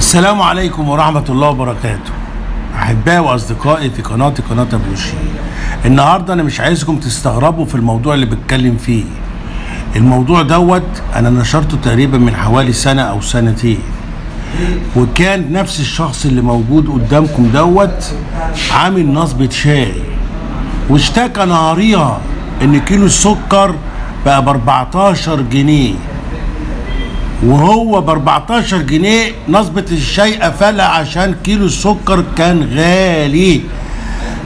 السلام عليكم ورحمة الله وبركاته. أحبائي وأصدقائي في قناة أبو شير. النهاردة أنا مش عايزكم تستغربوا في الموضوع اللي بتكلم فيه. الموضوع دوت أنا نشرته تقريبا من حوالي سنة أو سنتين، وكان نفس الشخص اللي موجود قدامكم دوت عامل نصبة شاي، واشتكى نهاريها إن كيلو السكر بقى ب 14 جنيه، وهو ب 14 جنيه نصبة الشاي قفلها عشان كيلو السكر كان غالي.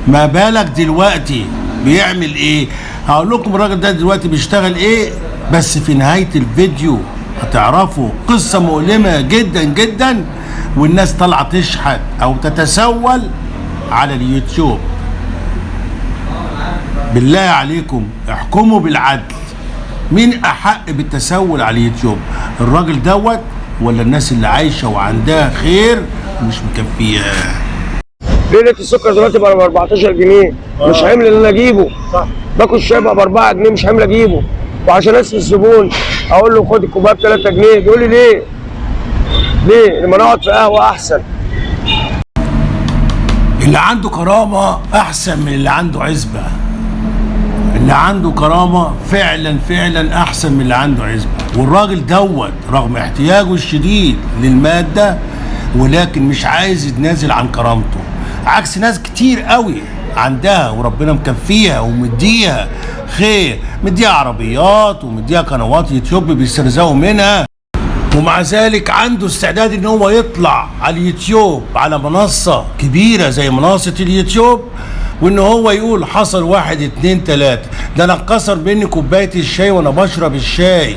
ما بالك دلوقتي بيعمل ايه؟ هقول لكم الراجل ده دلوقتي بيشتغل ايه، بس في نهاية الفيديو هتعرفوا قصة مؤلمة جدا جدا، والناس طالعة تشحت او تتسول على اليوتيوب. بالله عليكم احكموا بالعدل، مين احق بالتسول على اليوتيوب؟ الراجل دوت ولا الناس اللي عايشه وعندها خير ومش مكفيها؟ ليه لقيت السكر دلوقتي بقى ب 14 جنيه؟ مش حمل اللي انا اجيبه. صح. باكل شاي بقى ب 4 جنيه مش حمل اجيبه. وعشان اسقي الزبون اقول له خد الكوباية ب 3 جنيه، بيقول لي ليه؟ ليه؟ لما نقعد في قهوة احسن. اللي عنده كرامة احسن من اللي عنده عزبه. اللي عنده كرامة فعلا فعلا احسن من اللي عنده عزبه. والراجل دوت رغم احتياجه الشديد للمادة ولكن مش عايز يتنازل عن كرامته، عكس ناس كتير قوي عندها وربنا مكفيها ومديها خير، مديها عربيات ومديها قنوات يوتيوب بيسترزقوا منها، ومع ذلك عنده استعداد ان هو يطلع على اليوتيوب على منصة كبيرة زي منصة اليوتيوب، وان هو يقول حصل 1 2 3، ده انا اتكسر مني كوباية الشاي وانا بشرب الشاي.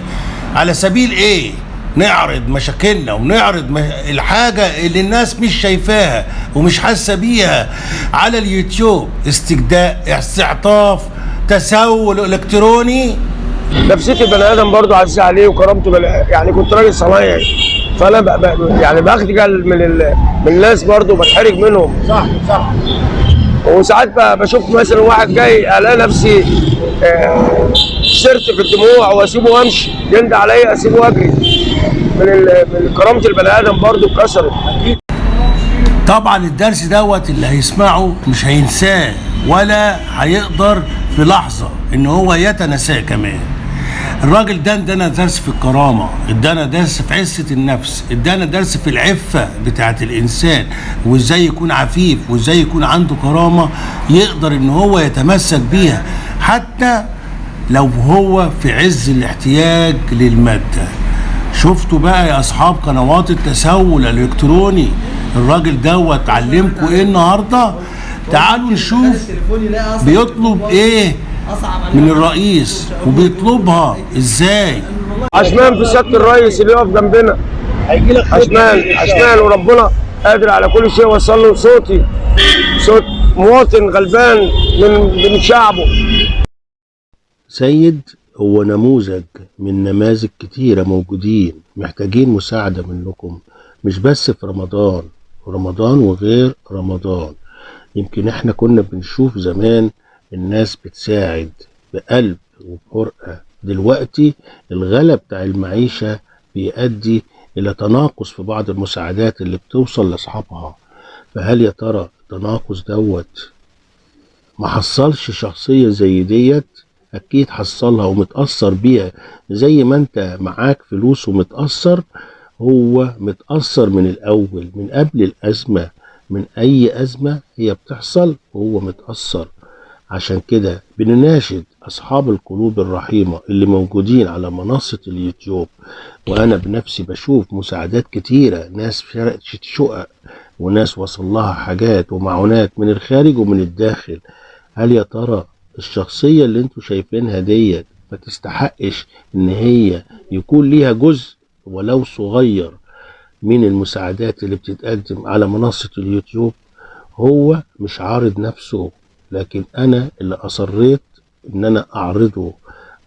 على سبيل ايه؟ نعرض مشاكلنا ونعرض الحاجة اللي الناس مش شايفاها ومش حاسة بيها على اليوتيوب. استجداء، استعطاف، تسول الكتروني. نفسية البني ادم برضه عزيز عليه وكرامته يعني كنت راجل صنايعي، فانا يعني بخجل من الناس برضه، بتحرج منهم. صح صح. وساعات بشوف مثلا واحد جاي الاقي نفسي سرت في الدموع واسيبه وامشي، يندى عليا اسيبه واجري. من كرامة البني ادم برضه اتكسرت. طبعا الدرس دوت اللي هيسمعه مش هينساه ولا هيقدر في لحظة ان هو يتناساه كمان. الراجل ده ادانا درس في الكرامة، ادانا درس في عزه النفس، ادانا درس في العفة بتاعت الانسان، وازاي يكون عفيف وازاي يكون عنده كرامة يقدر ان هو يتمسك بيها حتى لو هو في عز الاحتياج للمادة. شفتوا بقى يا اصحاب قنوات التسول الالكتروني الراجل دوت علمكم ايه النهارده؟ تعالوا نشوف بيطلب ايه من الرئيس وبيطلبها ازاي. عشمان في سيادة الرئيس اللي يقف جنبنا، عشمان عشمان، وربنا قادر على كل شيء. وصل له صوتي، صوت مواطن غلبان من شعبه. سيد هو نموذج من نماذج كتيرة موجودين محتاجين مساعدة منكم، مش بس في رمضان، رمضان وغير رمضان. يمكن احنا كنا بنشوف زمان الناس بتساعد بقلب وبحرقة، دلوقتي الغلا بتاع المعيشة بيؤدي إلى تناقص في بعض المساعدات اللي بتوصل لأصحابها. فهل يا ترى التناقص دوت ما حصلش شخصية زي ديت؟ أكيد حصلها ومتأثر بيها. زي ما أنت معاك فلوس ومتأثر، هو متأثر من الأول، من قبل الأزمة، من أي أزمة هي بتحصل وهو متأثر. عشان كده بنناشد أصحاب القلوب الرحيمة اللي موجودين على منصة اليوتيوب، وأنا بنفسي بشوف مساعدات كتيرة، ناس فرقت شقق وناس وصل لها حاجات ومعونات من الخارج ومن الداخل. هل يا ترى الشخصية اللي انتوا شايفينها ديت ما تستحقش ان هي يكون ليها جزء ولو صغير من المساعدات اللي بتتقدم على منصة اليوتيوب؟ هو مش عارض نفسه، لكن انا اللي اصريت ان انا اعرضه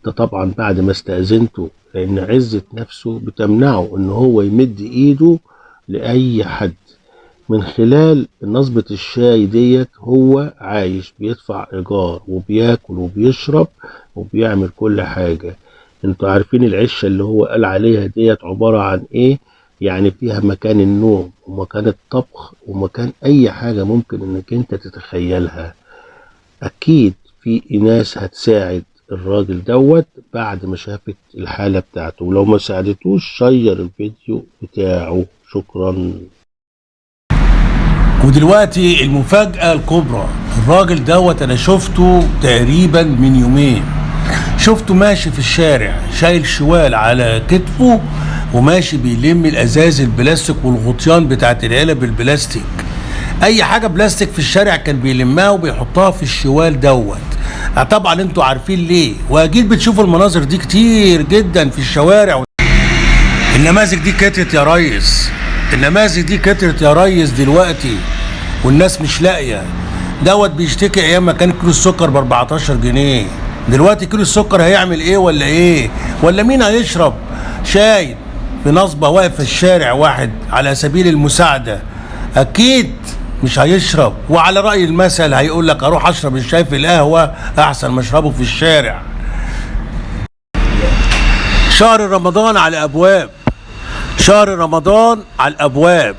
ده طبعا بعد ما استأذنته، لان عزة نفسه بتمنعه ان هو يمد ايده لأي حد. من خلال نصبة الشاي ديت هو عايش، بيدفع ايجار وبياكل وبيشرب وبيعمل كل حاجة. انتوا عارفين العشة اللي هو قال عليها ديت عبارة عن ايه؟ يعني فيها مكان النوم ومكان الطبخ ومكان اي حاجة ممكن انك انت تتخيلها. اكيد في ناس هتساعد الراجل دوت بعد ما شافت الحالة بتاعته، ولو ما ساعدتوش share الفيديو بتاعه. شكرا. ودلوقتي المفاجأة الكبرى، الراجل دوت انا شفته تقريبا من يومين، شفته ماشي في الشارع شايل شوال على كتفه وماشي بيلم الازاز البلاستيك والغطيان بتاعت العلب البلاستيك، اي حاجة بلاستيك في الشارع كان بيلمها وبيحطها في الشوال دوت. طبعا انتوا عارفين ليه، واكيد بتشوفوا المناظر دي كتير جدا في الشوارع. النماذج دي كترت يا ريس، النماذج دي كترت يا ريس دلوقتي، والناس مش لاقيه. دوت بيشتكي ايام ما كان كيلو السكر ب 14 جنيه، دلوقتي كيلو السكر هيعمل ايه ولا ايه؟ ولا مين هيشرب شاي في نصبه واقف في الشارع واحد على سبيل المساعدة؟ اكيد مش هيشرب. وعلى راي المثل هيقول لك اروح اشرب الشاي في القهوة احسن ما اشربه في الشارع. شهر رمضان على الابواب، شهر رمضان على الابواب،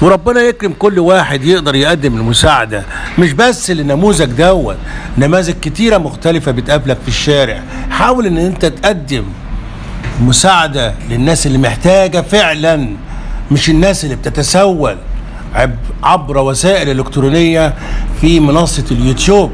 وربنا يكرم كل واحد يقدر يقدم المساعدة، مش بس للنموذج دوت، نماذج كتيرة مختلفة بتقابلك في الشارع. حاول ان انت تقدم مساعدة للناس اللي محتاجه فعلا، مش الناس اللي بتتسول عبر وسائل الكترونية في منصة اليوتيوب.